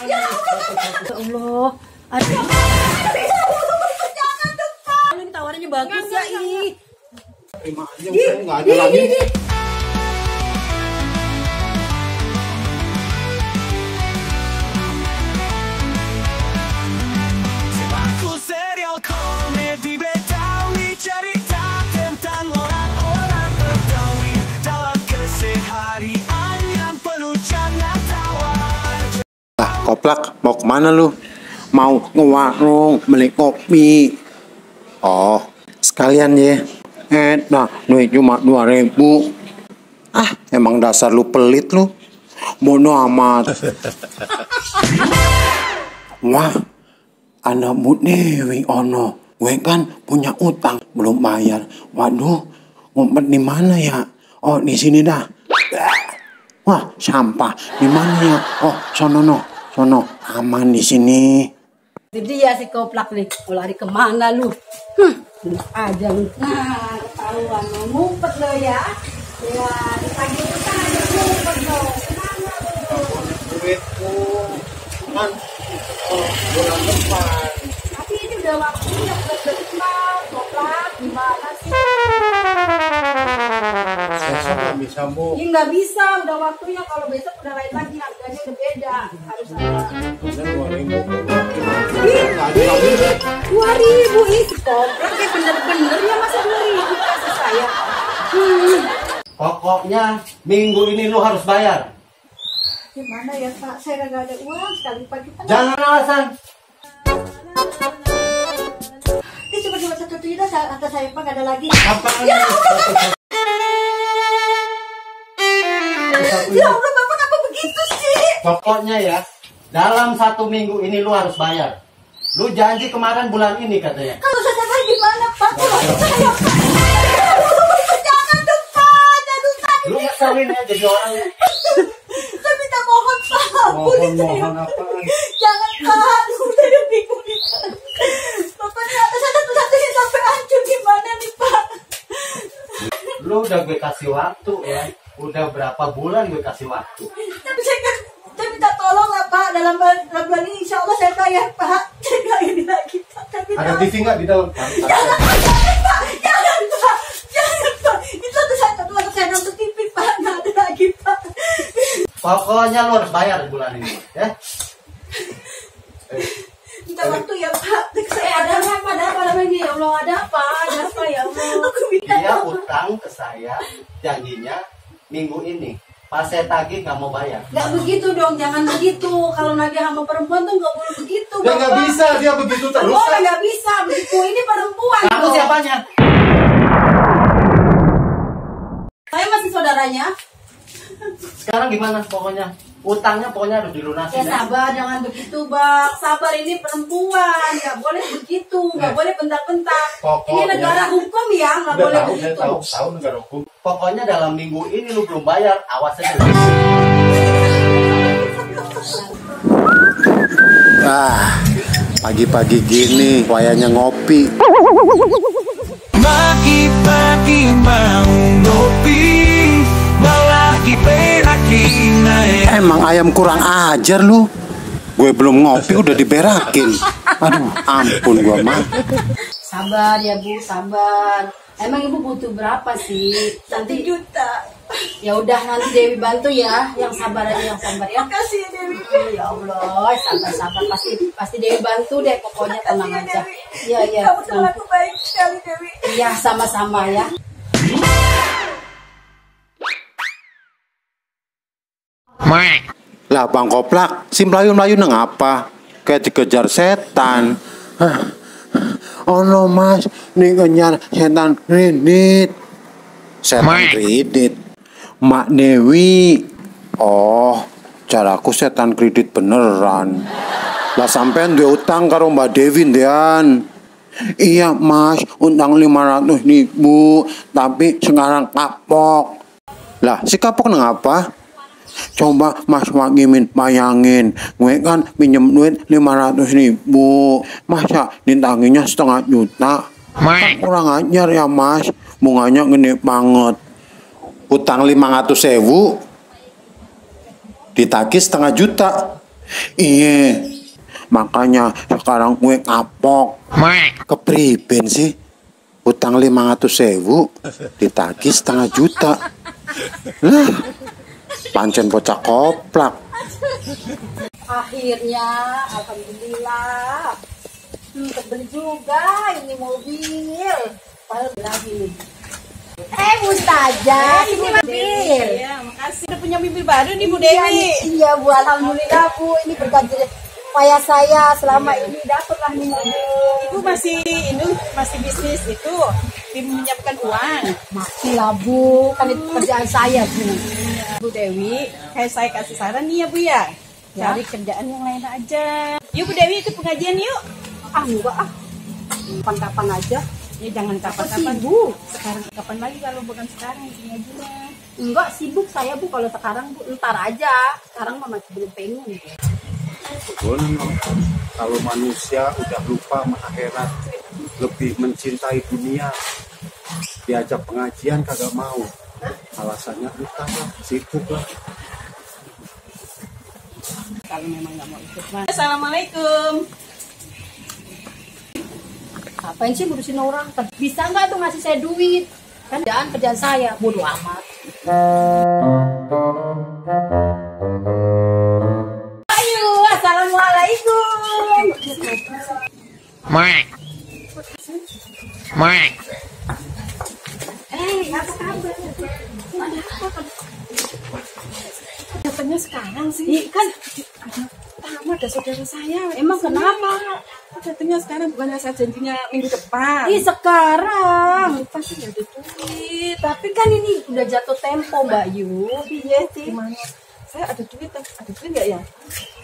Ya Allah. Aduh. Jangan dong, Pak. Ini tawarannya bagus ya, ih. Terima aja, nggak ada lagi. Koplak, mau kemana lu? Mau ngewarung, beli kopi. Oh, sekalian ya. Nah, duit cuma 2.000. Ah, emang dasar lu pelit lu. Bodoh amat. Wah, anak Dewi ono. Gue kan punya utang, belum bayar. Waduh, ngumpet di mana ya? Oh, di sini dah. Wah, sampah. Di mana ya? Oh, sono. Sono, aman di sini. Jadi ya si Koplak nih, mau lari kemana lu? Terus aja lu. Nah, ketahuan mau ngumpet lo ya. Ya, di pagi itu kan ada ngumpet lo. Kemana lu? Duitku, kan bulan depan. Tapi ini udah waktunya, udah mau. Koplak, gimana sih? Besok nggak bisa, Bu. Ya nggak bisa, udah waktunya. Kalau besok udah lain lagi, harganya udah beda. Harus ada. 2.000 isi Koplak ya bener-bener ya, masa 2.000 kasih saya. Pokoknya minggu ini lu harus bayar. Gimana ya Pak, saya nggak ada uang sekali pagi-pagi. Jangan alasan. Ini cuma satu juta, atas saya Pak nggak ada lagi. Apaan? Ya Allah, Bapak kenapa begitu sih? Pokoknya ya, dalam 1 minggu ini lu harus bayar. Lu janji kemarin bulan ini katanya. Kalau saya bayar gimana Pak? Kalau saya Pak. Jangan dong Pak, jangan sakit. Lu ngeselin ya jadi orang ya. Saya minta mohon Pak. Mohon apa? Jangan Pak, saya bingung nih Pak. Bapak ini atas satu-satunya sampai hancur gimana nih Pak? Lu udah gue kasih waktu ya. Udah berapa bulan gue kasih waktu. Tapi saya minta tolong lah Pak, dalam bulan ini insya Allah saya bayar Pak. Saya nggak ini lagi Pak. Ada TV nggak di dalam? Jangan Pak, jangan Pak, jangan Pak. Itu satu saya nonton TV Pak, nggak ada lagi Pak. Pokoknya lu harus bayar bulan ini ya. Minta waktu ya Pak. Ada apa lagi ya Allah, ada apa ya Allah. Aku minta Dia utang ke saya, janjinya minggu ini. Pas saya tagih nggak mau bayar. Nggak begitu dong, jangan begitu. Kalau nagih sama perempuan tuh nggak boleh begitu. Dia nggak bisa, dia begitu terus. Boleh nggak bisa begitu. Ini perempuan. Kamu loh. siapanya? Saya masih saudaranya. Sekarang gimana pokoknya? Utangnya pokoknya harus Ya dilunasin. sabar, jangan begitu Bang. Sabar, ini perempuan, nggak boleh begitu, nggak boleh bentak-bentak. Ini negara hukum ya, nggak boleh begitu. Tahu negara hukum. Pokoknya dalam minggu ini lu belum bayar, awas aja. Pagi-pagi gini, wayanya ngopi. Pagi-pagi mau ngopi, lagi berakin. Emang ayam kurang ajar lu. Gue belum ngopi udah diberakin. Aduh, ampun gua mah. Sabar ya Bu, sabar. Emang Ibu butuh berapa sih? 1 juta. Ya udah, nanti Dewi bantu ya. Yang sabar aja, yang sabar ya. Makasih Dewi. Ya Allah, sabar-sabar, pasti Dewi bantu deh, pokoknya tenang aja. Iya. Kamu teman aku baik sekali Dewi. Iya, sama-sama ya. Lah Bang Koplak, si Melayu-Melayu nang apa? Kayak dikejar setan. Oh no Mas, nih ngejar setan kredit. Setan kredit. Mak Dewi. Oh, caraku setan kredit beneran. Lah sampean duwe utang karo Mbak Dewi Dean. Iya Mas, utang 500.000, tapi sekarang kapok. Lah si kapok nang apa? Coba Mas Wagimin bayangin, gue kan pinjem duit 500.000, masa ditanginya 0,5 juta? Kan kurang ajar ya Mas, bunganya gede banget. Utang 500.000 ditagih 0,5 juta. Iya, makanya sekarang gue kapok. Kepriben sih? Utang 500.000 ditagih 1,5 juta. Lah, pancen bocah koplak. Akhirnya, alhamdulillah. Kebeli juga ini mobil. Padahal lagi nih. Ustazah, ini mobil. Iya, makasih. Udah punya mobil baru nih Bu Dewi. Iya Bu, alhamdulillah Bu. Ini berkat upaya saya selama ini dapatlah nih mobil. Ibu masih bisnis itu, menyiapkan uang. Masih lah Bu, kan itu kerjaan saya Bu. Bu Dewi, kayak saya kasih saran nih ya Bu ya. Cari kerjaan yang lain aja. Yuk Bu Dewi ikut pengajian yuk. Enggak ah. Kapan-kapan aja. Ya jangan kapan-kapan Bu. Sekarang kapan lagi kalau bukan sekarang pengajian. Enggak sibuk saya Bu kalau sekarang Bu. Ntar aja. Sekarang mah masih belum pengen. Kalau manusia udah lupa sama akhirat, lebih mencintai dunia, diajak pengajian kagak mau. Alasannya utang lah, sibuk lah. Kalau memang nggak mau ikut mah. Assalamualaikum. Apain sih ngurusin orang? Bisa nggak tuh ngasih saya duit? Kan kerjaan saya. Bodoh amat. Ayo, assalamualaikum. Apa kabar? Datangnya sekarang sih. Kan Pertama ada saudara saya. emang kenapa? Datangnya sekarang bukannya saya janjinya minggu depan. Ih sekarang. Pasti nggak ada duit. Tapi kan ini udah jatuh tempo Mbak Yu. Iya sih. Gimana? Saya ada duit nggak ya?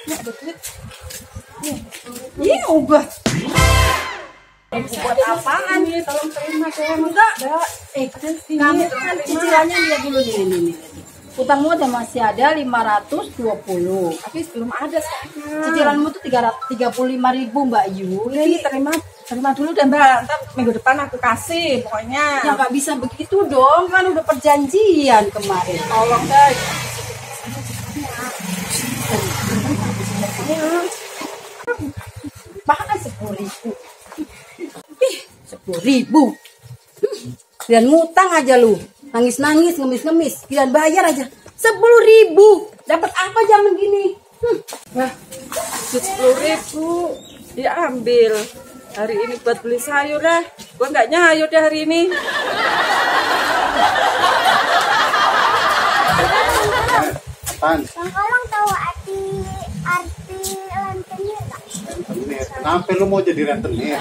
Ini ada duit. Ini obat. Buat apaan nih? Tolong terima saya. Enggak. Kamu Kamu kan cicilannya lihat dulu nih. Utangmu ada masih ada 520. tapi belum ada sekarang. Cicilanmu tuh 35.000 Mbak Yu. Ini terima dulu deh Mbak. Ntar minggu depan aku kasih pokoknya. Ya nggak bisa begitu dong, kan udah perjanjian kemarin. Tolong deh. Bahkan 10.000. 10.000. Dan ngutang aja lu. Nangis-nangis, ngemis-ngemis. Kalian bayar aja. 10.000. Dapat apa jam begini? Wah, 10.000 diambil. Hari ini buat beli sayur lah. Gua nggak nyayo deh hari ini. Pan, Bang Kolong tahu arti rentenir nggak? rentenir. Kenapa lu mau jadi rentenir?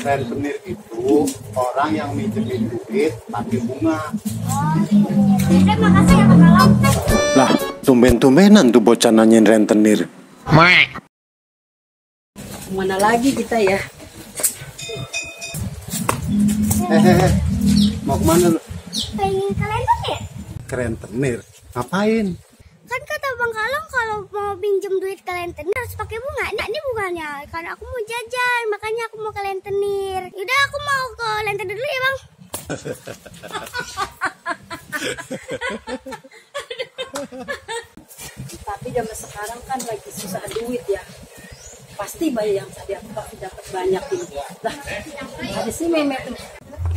Rentenir itu orang yang minjemin duit pakai bunga. Oh iya. Jadi makasih ya Bang Kolong. Lah, tumben-tumbenan tuh bocah nanyain rentenir. Mana lagi kita ya? Mau kemana lu? Pengen ke rentenir? Ke rentenir. Ngapain? Kan kata Bang Kolong kalau mau pinjam duit ke rentenir harus pakai bunga. Nah, ini bunganya. Karena aku mau jajan, makanya aku mau ke rentenir. Yaudah aku mau ke rentenir dulu ya Bang. Tapi zaman sekarang kan lagi susah duit ya. Pasti banyak yang saya pasti dapat banyak ini. Lah, ada si Meme tuh.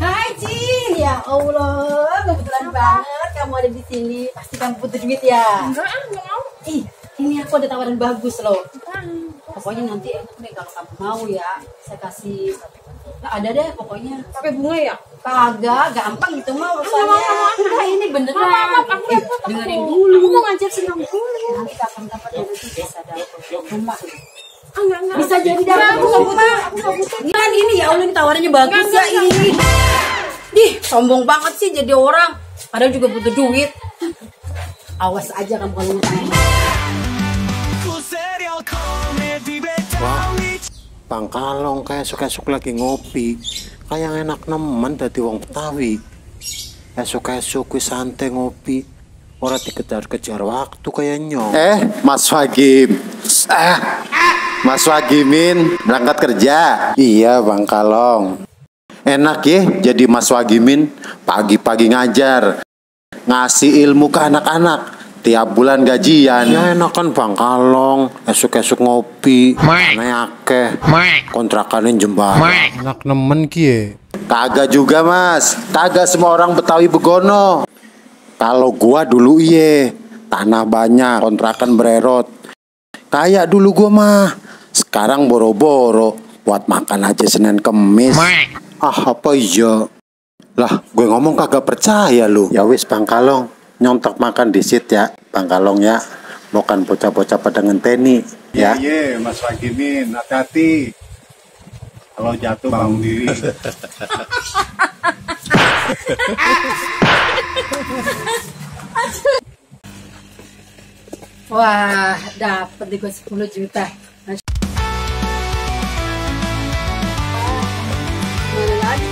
Hai Cin, ya Allah, kebetulan banget kamu ada di sini. Pasti kamu butuh duit ya? Enggak mau. Ih, ini aku ada tawaran bagus loh. Pokoknya nanti enak deh kalau kamu mau ya. Saya kasih. Nah, ada deh pokoknya. Pakai bunga ya? Kagak, gampang gitu mah urusannya. Nah, ini beneran. Dengerin dulu. Aku mau ngajak senang dulu. Nanti kapan-kapan ya nanti bisa dapat rumah. Enggak. Bisa jadi dapat rumah. Kan ini ya Allah, ini tawarannya bagus ya ini. Dih, sombong banget sih jadi orang. Padahal juga butuh duit. Awas aja kamu kalau ngutang. Wah, Bang Kalong kayak esok-esok lagi ngopi. Kayak enak nemen dadi wong Betawi. Esok-esok wis santai ngopi. Ora dikejar-kejar waktu kayaknya. Mas Wagim. Mas Wagimin berangkat kerja. Iya, Bang Kalong. Enak ya jadi Mas Wagimin, pagi-pagi ngajar, ngasih ilmu ke anak-anak. tiap bulan gajian. Ya enakan Bang Kalong, esuk-esuk ngopi, aneh akeh, kontrakannya jembaran. Enak nemen kie. Kagak juga Mas, kagak semua orang Betawi begono. Kalau gua dulu iye, tanah banyak, kontrakan bererot. Kayak dulu gua mah, sekarang boro-boro buat makan aja Senin Kemis. Ah apa iya? Lah gue ngomong kagak percaya lu. Ya wis Bang Kalong, nyontok makan di sit ya Bang Kalong ya. Bukan bocah-bocah pada ngenteni ya. Iya Mas Wagimin, hati-hati. Kalau jatuh bangun diri. Wah, dapet di gue 10 juta. Mana lagi?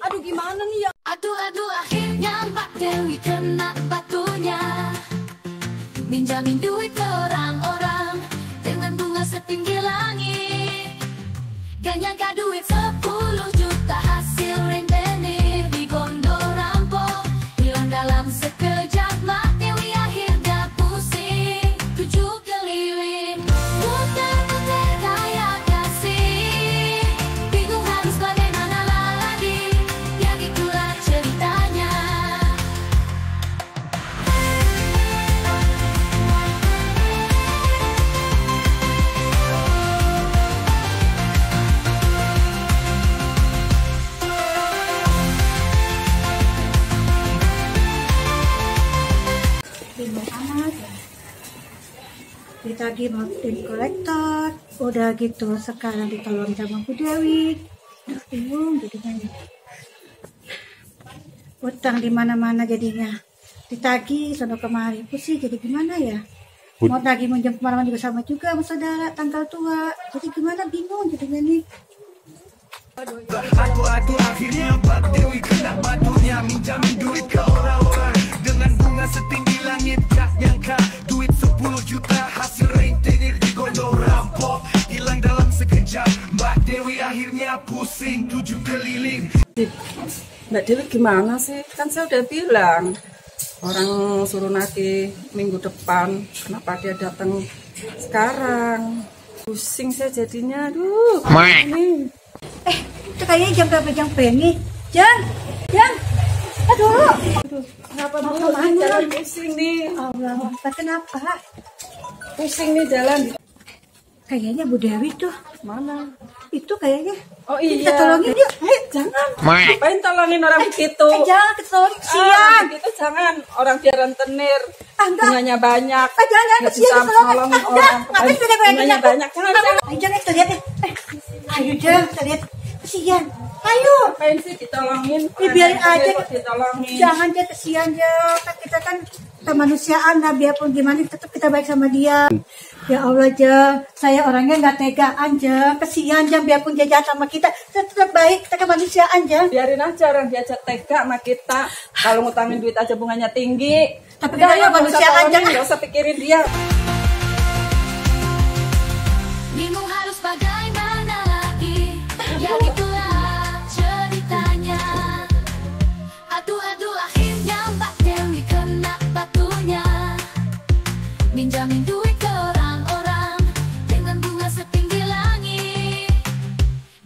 Aduh gimana nih ya? Aduh akhirnya Mbak Dewi kena batunya. Minjamin duit ke orang-orang dengan bunga setinggi langit. Gak nyangka duit 10 juta hasil rentenir digondo rampok. Hilang dalam sekejap Mbak Dewi akhirnya pusing. 7 keliling muter-muter kayak kasih. Bingung harus bagaimana lagi. Ya gitulah ceritanya. Bingung amat ya. Ditagih mau tim kolektor, udah gitu sekarang ditolong sama Bu Dewi. Duh, bingung jadinya. Utang di mana-mana jadinya. Ditagih sono kemari, pusing jadi gimana ya? Mau tagih minjem kemana-mana juga sama juga sama saudara tanggal tua. Jadi gimana bingung jadinya nih. Aduh akhirnya Mbak Dewi kena batunya. Minjamin duit ke orang-orang dengan bunga setinggi langit. Gak nyangka duit 10 juta hasil rentenir digondo rampok. Hilang dalam sekejap Mbak Dewi akhirnya pusing 7 keliling. Mbak Dewi gimana sih? Kan saya udah bilang orang suruh nagih minggu depan. Kenapa dia datang sekarang? Pusing saya jadinya. Aduh. Ini. Itu kayaknya jam berapa jam Penny? Jam. Aduh. Kenapa Mau Bu? kemana? Jalan pusing nih. Allah, kenapa? Pusing nih jalan. Kayaknya Bu Dewi tuh. Mana? Itu kayaknya. Oh Kita iya. tolongin yuk. Ayo, jangan. Ngapain tolongin orang begitu? Jangan kita tolongin Sian. kesian. Begitu jangan. Orang dia rentenir. Enggak. Bunganya banyak. Jangan Nggak kesian bisa kita tolongin. nolongin Enggak. orang. Ngapain kita Bunganya banyak. Jangan. Ayo jangan kita lihat deh. Ayo jangan kita lihat. Kesian. Ayo. Ngapain sih ditolongin? Biarin aja. Ditolongin. Jangan dia kesian dia. Kan kita kan kemanusiaan lah, biarpun gimana tetap kita baik sama dia. Ya Allah Jeng, saya orangnya nggak tegaan Jeng, kesian Jeng, biarpun dia jahat sama kita tetap baik, kita kemanusiaan Jeng. Biarin aja orang dia tega sama kita. Kalau ngutangin duit aja bunganya tinggi. Tapi Udah, kita ya, manusia nggak usah aja. tolongin, nggak usah pikirin dia. Bingung harus bagaimana lagi. Ya gitulah ceritanya. Aduh akhirnya Mbak Dewi kena batunya. Minjamin duit ke orang-orang dengan bunga setinggi langit.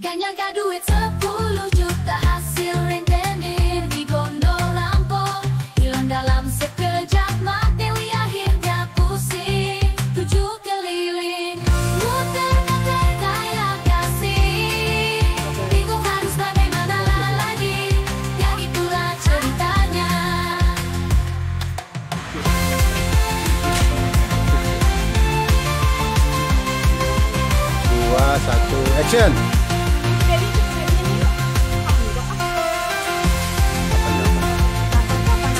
Gak nyangka duit 10 juta hasil rentenir digondo rampok. Hilang dalam sekejap Mbak Dewi akhirnya pusing. 7 keliling muter-muter kayak kasih. Bingung harus bagaimana lagi. Ya gitulah ceritanya. 2, 1, action.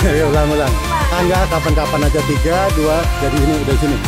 Ulang. Enggak, kapan-kapan aja 3, 2, jadi ini udah sini.